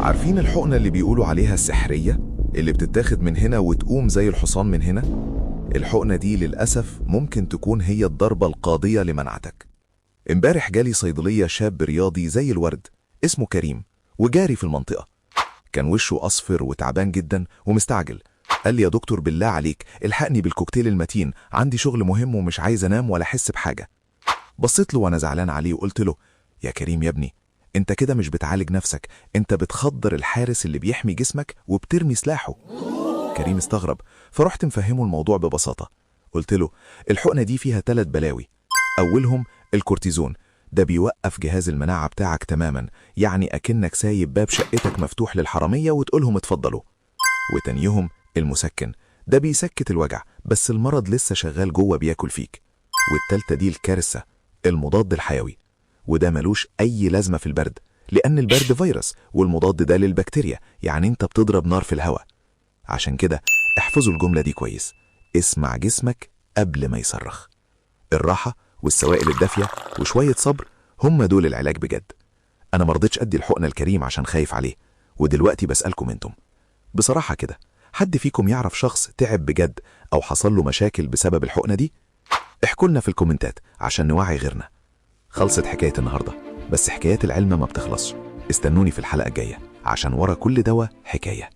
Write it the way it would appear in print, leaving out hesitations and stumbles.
عارفين الحقنة اللي بيقولوا عليها السحرية؟ اللي بتتاخد من هنا وتقوم زي الحصان من هنا؟ الحقنة دي للأسف ممكن تكون هي الضربة القاضية لمناعتك. امبارح جالي صيدلية شاب رياضي زي الورد اسمه كريم، وجاري في المنطقة. كان وشه أصفر وتعبان جدا ومستعجل. قال لي: يا دكتور بالله عليك الحقني بالكوكتيل المتين، عندي شغل مهم ومش عايز أنام ولا أحس بحاجة. بصيت له وأنا زعلان عليه وقلت له: يا كريم يا ابني، انت كده مش بتعالج نفسك، انت بتخدر الحارس اللي بيحمي جسمك وبترمي سلاحه. كريم استغرب، فرحت مفهمه الموضوع ببساطة. قلت له: الحقنة دي فيها 3 بلاوي. أولهم الكورتيزون، ده بيوقف جهاز المناعة بتاعك تماما، يعني أكنك سايب باب شقتك مفتوح للحرامية وتقولهم اتفضلوا. وتانيهم المسكن، ده بيسكت الوجع بس المرض لسه شغال جوه بياكل فيك. والتالتة دي الكارثة، المضاد الحيوي، وده ملوش أي لازمة في البرد، لأن البرد فيروس والمضاد ده للبكتيريا، يعني أنت بتضرب نار في الهواء. عشان كده احفظوا الجملة دي كويس: اسمع جسمك قبل ما يصرخ. الراحة والسوائل الدافية وشوية صبر هم دول العلاج بجد. أنا مرضتش أدي الحقنة لكريم عشان خايف عليه، ودلوقتي بسألكم أنتم بصراحة كده، حد فيكم يعرف شخص تعب بجد أو حصل له مشاكل بسبب الحقنة دي؟ احكوا لنا في الكومنتات عشان نوعي غيرنا. خلصت حكاية النهاردة، بس حكايات العلم ما بتخلصش. استنوني في الحلقة الجاية عشان ورا كل دواء حكاية.